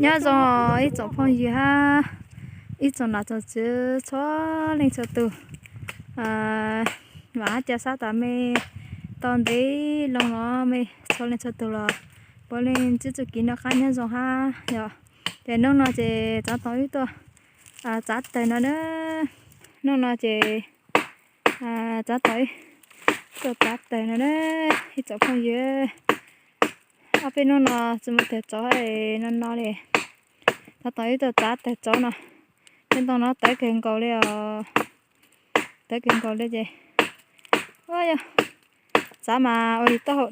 Nyob zoo ib tsoom phooj ywg hab ib tsoom nam tsoom txiv txhua leej txhua tug. Vam hab ca sab tas mej tau ntev loo no mej txhua leej txhua tug los puav leej ntsib txuj kev noj qab nyob zoo hab yom. Ces hnub no ces Tsav Toom wb tuaj txav taws no na. Hnub no ces Tsav Toom wb tuaj txav taws no na ib tsoom phooj ywg. Ob peb hnub no tsis muaj taws txauv no no li. Tsav Toom wb tuaj txav taws txauv no, tej ntoo no tawv kawg nkaus li os. Tawv kawg nkaus li ces, yog txav mas ua yus taub hau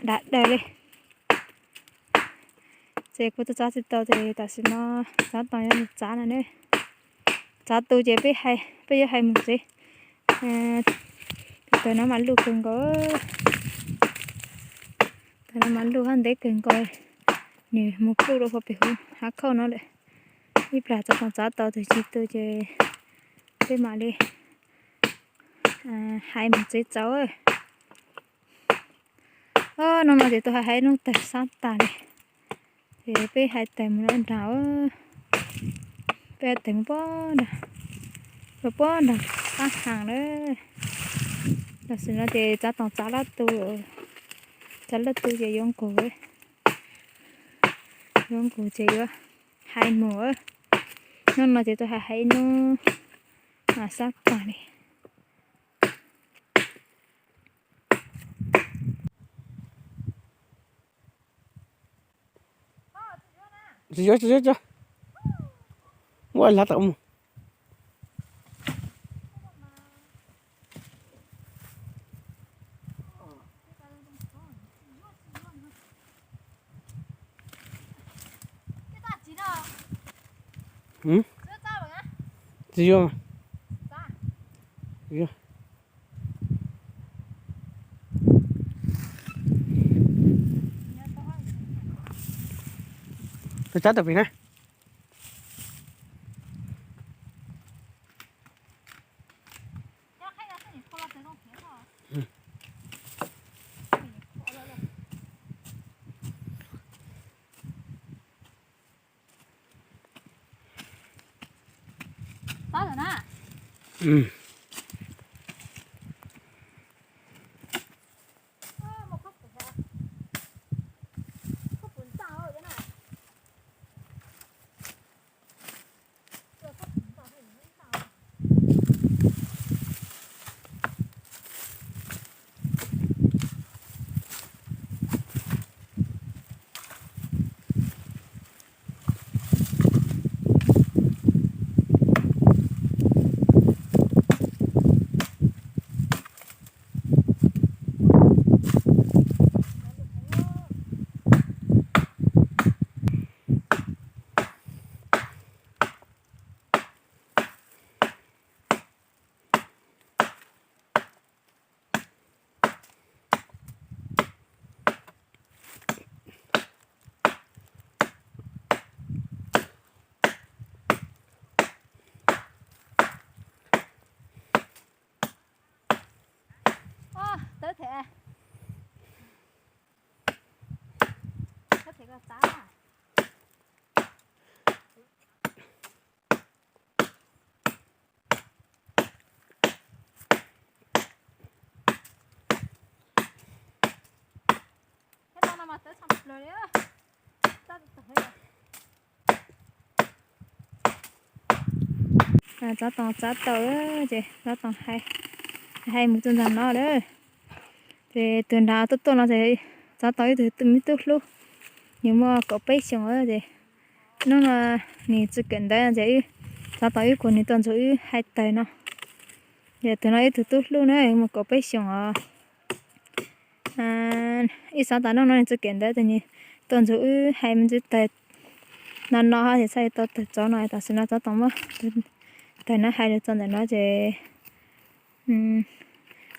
dav daws li. Ces kuv tuaj txav tsis tau ces tam sim no Tsav Toom yuav txav no ne. Txav tu ces peb yuav hais mus tsev. Taws no mas luj kawg nkaus. Taws no mas luj hab ntev kawg nkaus. Nws mus pluj rau puag pem huv hav khauj no lawm. Ib plag Tsav Toom txav tau taws tsis tu ces peb mam li hais mus tsev txauv. Hnub no ces tuaj hais hais hnub taws sab tas li. Ces peb hais taws mus nram, peb hais taws mus puag nram, puag nram qab hav lawm. Tam sim no ces Tsav Toom txav laj tu, txav laj tu ces yuav nqus, yuav nqus ces yuav hais mus. Hnub no ces tuaj hais hais ib hnub sab tas li. Tsis yuav, tsis yuav, tsis yuav. Muab hlab tom mus. Tsis yuav. Txav tau pem na. Tawv them, tawv them koj txav. Txav toom txav tau ces txav toom hais mus txog ntawm no lawm. Ces tus nrad tuaj tuaj no ces txav toom ib tug me tub hlub, nws muaj kaum peb xyoos ces hnub no nws tsis kawm ntawv ces txav toom wb kuas nws tuaj nrog wb hais taws no. Ces tus no ib tug tub hlub na muaj kaum peb xyoos os. Ib xav tas hnub no nws tsis kawm ntawv ces nws tuaj nrog wb hais me ntsis taws no no ces txhaj tau taws txov no. Tam sim no txav toom muab taws no hais lawm txog ntawm no ces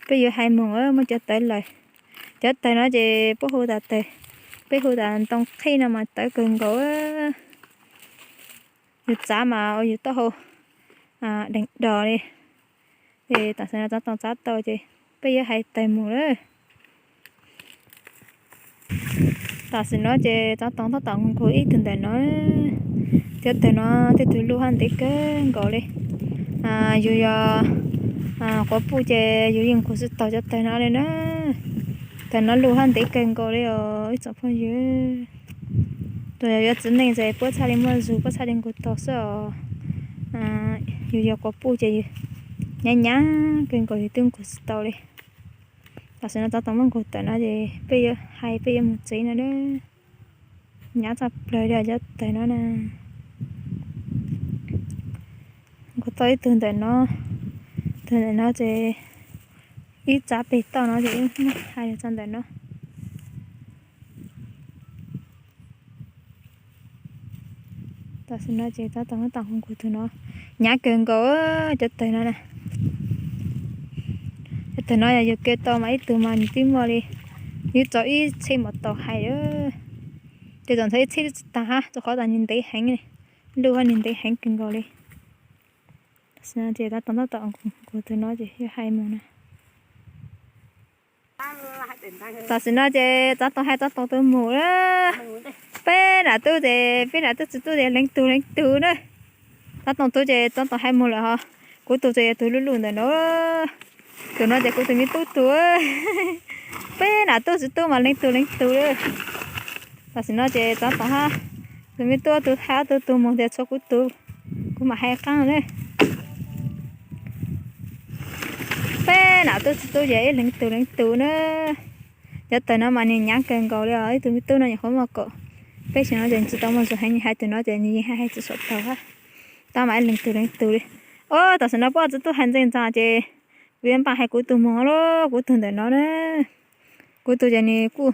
peb yuav hais mus, muab cov tawv lawm. Cov taws no ces puab hu tas taws, peb hu tas ntoo qhib no mas tawv kawg nkaus. Yus txav mas ua yus taub hau deev dos li. Ces tam sim no txav toom txav tau ces peb yuav hais taws mus lawm. Tam sim no ces Txav Toom tab tom nqus ib tug ntawm no. Cov tawg no tej tug luj haj ntev kawg nkaus li. Yus yog quav puj ces yus yeej nqus tsis tau cov tawg no li na. Tawg no luj haj ntev kawg nkaus li os ib tsoom phooj ywg. Tsuas yog yuav txiv neej ces puab txhaj li muaj zug, puab txhaj li nqus tau xwb os. Yus yog quav puj ces yus nyab nyab kawg nkaus yus twb nqus tsis tau li. Tam sim no Txav Toom muab nqus tawm no ces peb yuav hais peb yuav mus tsev no na. Nyab tshaj plaws li cov tawg no na. Nqus tau ib tug ntawm no, tug ntawm no ces ib tsav pem toj no ces wb muab hais txog ntawm no. Tam sim no ces Txav Toom tab tom nqus tug no, nyab kawg nkaus cov tawg no na. Cov tawg no yog yus ke tau mas ib tug mas nws twb muaj li, nws txaus ib txhij mus tau hais. Ces txaus ntxhov ib txhij tsis tag hab, rau qhov tas nws ntev heev, luj hab nws ntev heev kawg nkaus li. Tam sim no ces Txav Toom tab tom nqus tug no ces yuav hais mus na. Tam sim no ces Txav Toom hais Txav Toom tus muam na. Peb nam tub ces peb nam tub txiv tub ces leej tug leej tug na. Txav Toom tus ces Txav Toom hais mus lawm hos. Kuv tus ces yog tus luj luj ntawm no. Tus no ces kuv tus me tub tus. Peb nam tub txiv tub mas leej tug leej tug. Tam sim no ces Txav Toom hab tus me tub tus hais ob tug tus muam tias tshuav kuv tus, kuv mam hais qeeb na. Peb nam tub txiv tub ces ib leej tug leej tug na. Cov tawg no mas nws nyab kawg nkaus li os, ib tug me tub no nyuam qhuav muaj kaum peb xyoos no ces tsis tau muaj zog heev, hais tus no ces nws yeej hais hais tsis suav taus hab. Tab mas ib leej tug leej tug li. Os, tam sim no puab txiv tub hais ntxees ntxaas ces kuv yuav npaj hais kuv tus muam lauj, kuv tus ntawm no na. Kuv tus ces nws kuj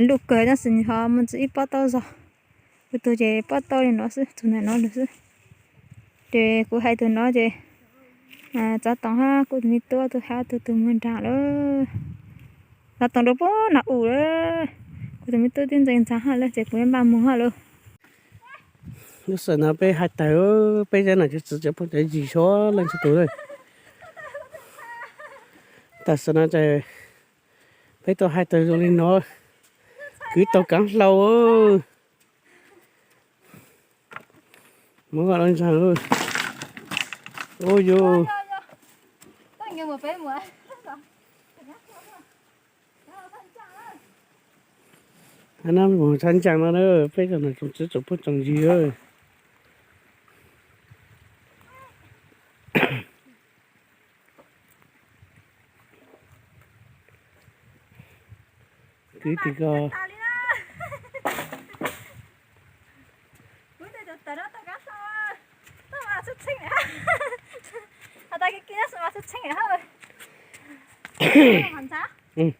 luj kawg tab sis nws ho muaj ntsis ib pob taub zog. Kuv tus ces pob taub li no xwb, tus ntawm no lawm xwb. Ces kuv hais tus no ces Txav Toom hab kuv tus me tub tus hais ob tug tus muag nraag lawm. Txav Toom rau puag nram u lawm. Kuv tus me tub twb ntxees ntxaas hab lawm ces kuv yuav npaj mus hab lauj. Lub sij hawm no peb hais tawg, peb zab nam txiv tsev phooj ywg sawv leej txhua tus lawm. Tam sim no ces peb tuaj hais tawg zoo li no, kwv tau kaav hlau. Muab vaj los ntsaag. Ua yus mus tshab ntsaag no, peb tsoom nam tsoom txiv tsoom phooj tsoom ywg. Kwv tij ko,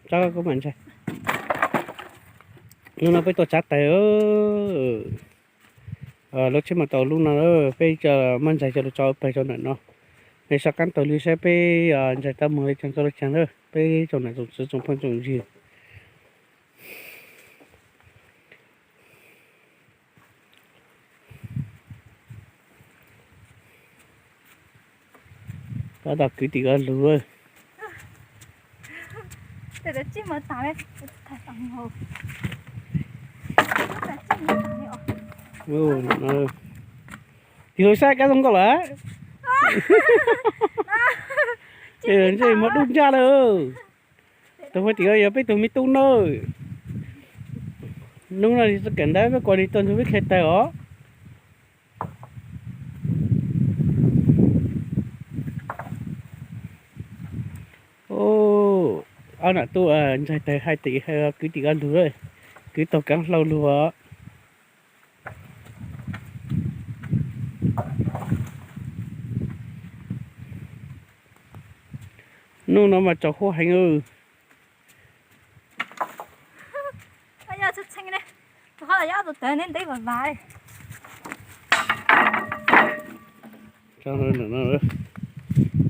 tso kuv mam ntshai. Hnub no peb tuaj tsav tawg, lub tsheb mus tau lub no, peb muab ntxais coj lug tso pawg rau ntawm no. Nej soj qaab taug lw saib peb ntxais tau moog le caag txug le caag na, peb tsoom nam tsoom txiv tsoom phooj tsoom ywg. Tab tom kwv tim ko lug. Tig lug saib kab zoo nkauj lawm. Ntsej muag dub ntsaj lawm. Tug huab tis yog peb tug me tub nawb. Nub no txug kawm ntawv peb kuas nws tuaj nrug peb khiav tawg os. Ob nam tub ntxaig tawg hais tias kwv tim ko lug, kwv taug kaav hlau lug os. Nub no mas tsaus huab heev.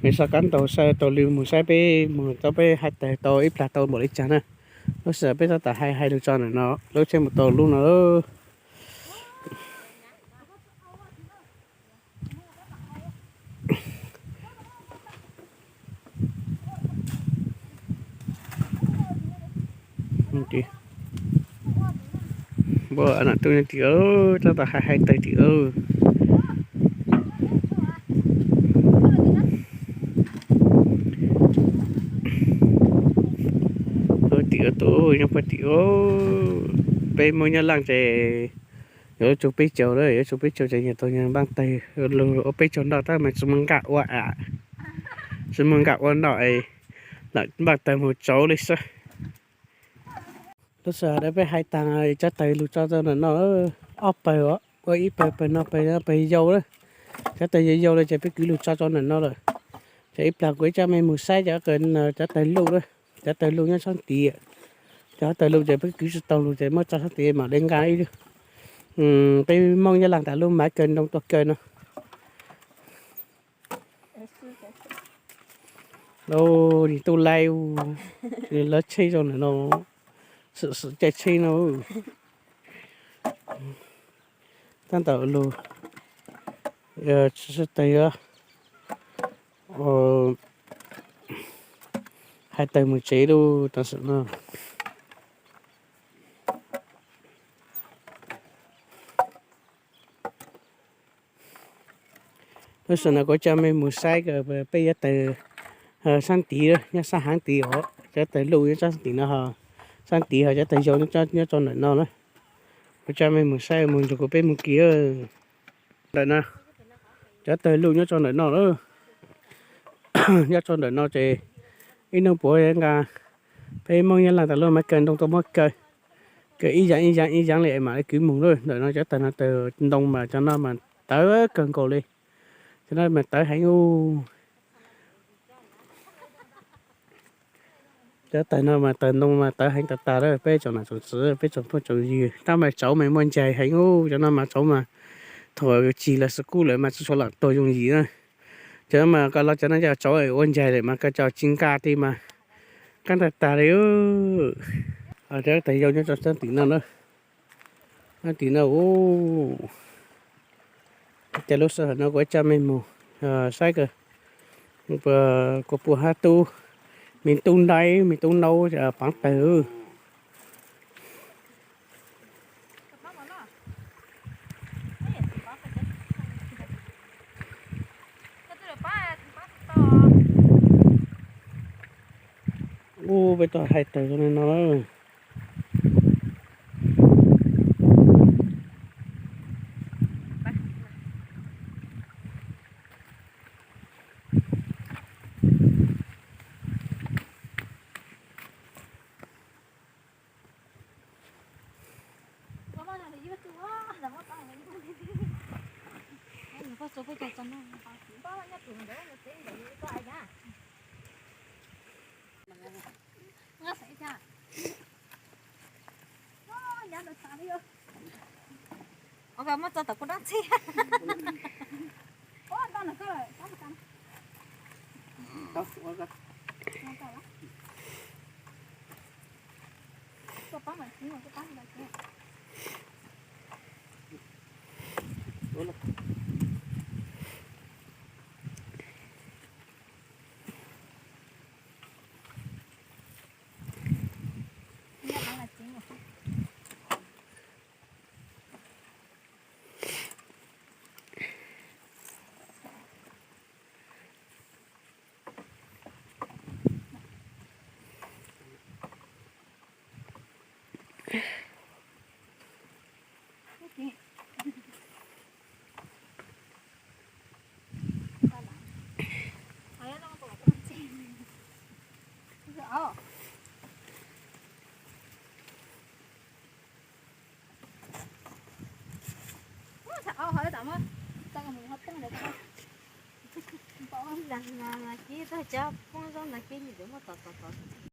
Nej soj qaab taug saib taug lw moog saib peb moog tau peb hais tawg tau ib plag tau npaum li caag na. Lub sij hawm peb tab tom hais hais lug tso ntawm no, lub tsheb mus tau lub no. Npua nom tuj nyob tim, tab tom hais hais tawg tim. Tim tus nyob puag tim. Peb Hmoob Nyab Laj ces yuav tsum peb caug lawm, yuav tsum peb caug ces nyias tau nyias npaj tawg lug ua peb caug nroj tab mas tsis muaj nkaj ua am, tsis muaj nkaj ua nroj es lam npaj tawg mus tsauv li xwb. Lub sij hawm peb hais tag, tsob tawg lug tso rau ntawm no, ob pawg, ua ib pawg, pawg no pawg, pawg yau lawm. Tsob tawg yau yau lawm ces peb kwv lug tso rau ntawm no lawm. Ces ib plag kuv ib tsoom me mus saib cov, cov tawg luj na, cov tawg luj nyob sab tid. Cov tawg luj ces peb kwv tsis tau lug ces muab tso sab tid mam li nqa ib, peb Hmoob Nyab Laj tas lub mav kaw ntoo tuaj kaw no. Nim tub laib, lawv tsheb zoo ntawm no, swm swm caij tsheb no. Tab tom lug tsis tawg, hais tawg mus tsev lawm tam sim no. Lub sij hawm no kuv coj mej mus saib peb cov tawg sab tid, nyob sab heev tid os, cov tawg luj nyob sab tid no, sab tid ho cov tawg yau nyob rau ntawm no na. Kuv coj mej mus saib, mus nrug kuv peb mus kis. Ntawm no, cov tawg luj nyob rau ntawm no lawm. Nyob rau ntawm no ces ib hnub puav nqa peb Hmoob Nyab Laj tas lub mav kaw ntoo tuaj muab kaw, kaw ib yaam ib yaam ib yaam li es mam li kwv mus lawm. Ntawm no cov tawg no tawg ntoo mas cov no mas tawv kawg nkaus li. Cov no mas tawv heev ub. Cov tawg no mas tawg ntoo mas tawv heev tas tas lawm peb tsoom nam tsoom txiv, peb tsoom phooj tsoom ywg. Tab mas tsauv mas muaj ncaig heev ub, cov no mas tsauv mas thaum cig los xwb kub lawm mas tsis tshua lam tuag yooj yim na. Cov no mas koj los cov no yog tsauv ua ncaig lawm mas koj coj tsis nqa ti mas qab tag tag li. Cov tawg yau nyob rau sab tim no na. Sab tim no ub. Ces lub sij hawm no kuv coj mej mus saib kawg, kuv puas hab tub, me tub nraib me tub naub paav tawg. Ub, peb tau hais tawg zoo li no. Muab tso tom kuv dab txhib.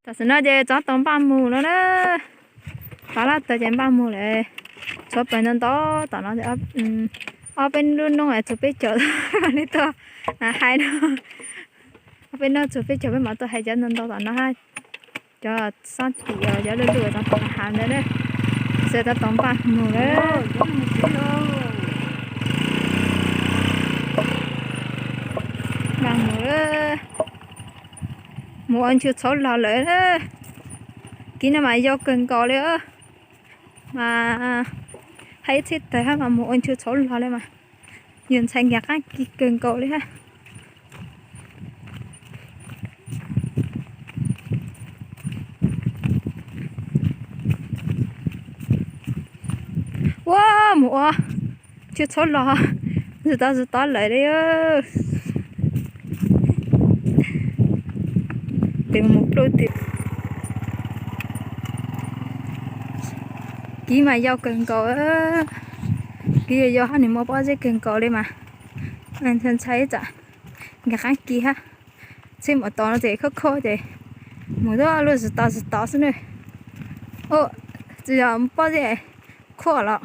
Tam sim no ces tsov tau npaj mus lawm na. Pab lab tawg ces npaj mus lawm. Tshuav pawg ntau ntau tom no, ob peb lub noob tshuav peb caug li tau hais no. Ob peb noob tshuav peb caug peb mam tau hais cov ntau ntau tom no. Cov sab tim cov luj luj tsov tau hav ntawd, xav tau tau npaj mus lawm. Npaj mus lawm. Mus ua ntsw txhauv los lawm. Kib no mas yau kawg nkaus li mas. Ib txhij tawg hab mas mus ua nchuav txhua los li mas, yus ntxhais nkag qaab kis kawg nkaus li hab. Ua mus ua nchuav txhua los, zws tau zws tau lawm li. Tes mus pluj tim. Kib mas yau kawg nkaus, kib yau yau hab nwg muaj pob zeb kawg nkaus li mas, ntxhais ib tsam nkag qaab kis hab. Txhij mus tod no tes khob khob tes mus tuaj luaj zws tau zws tau xwb na. Tsis yog pob zeb khuaj los,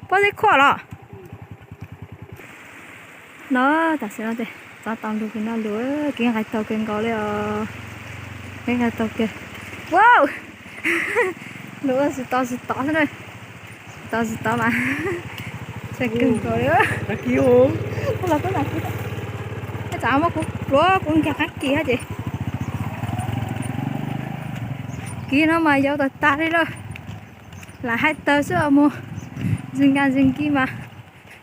pob zeb khuaj los. No tam sim no tes txav tau lug kws no lug, kib nqaij taug kawg nkaus li os. Kib nqaij taug kawg. Wow, lug zws tau zws tau xwb na. Tau zws tau mas, txhua kawg nkaus li. Los kub, tsam muab kuv pluav kuv nkag qaab kis hab ces. Kib no mas yau tag tag li lawm. Lam haij tawg xwb os, mus zws nkag zws nkig mas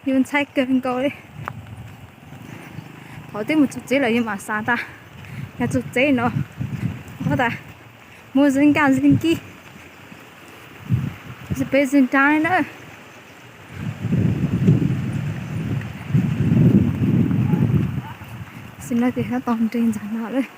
yus ntxhais kawg nkaus li. Thaum twb mus txug tsev lawm yus mam xav tas, yog txug tsev no, tas mus zws nkag zws nkig, zws pem zws nraag li na. Tam sim no tes hab tau nres ntxaag no lawm.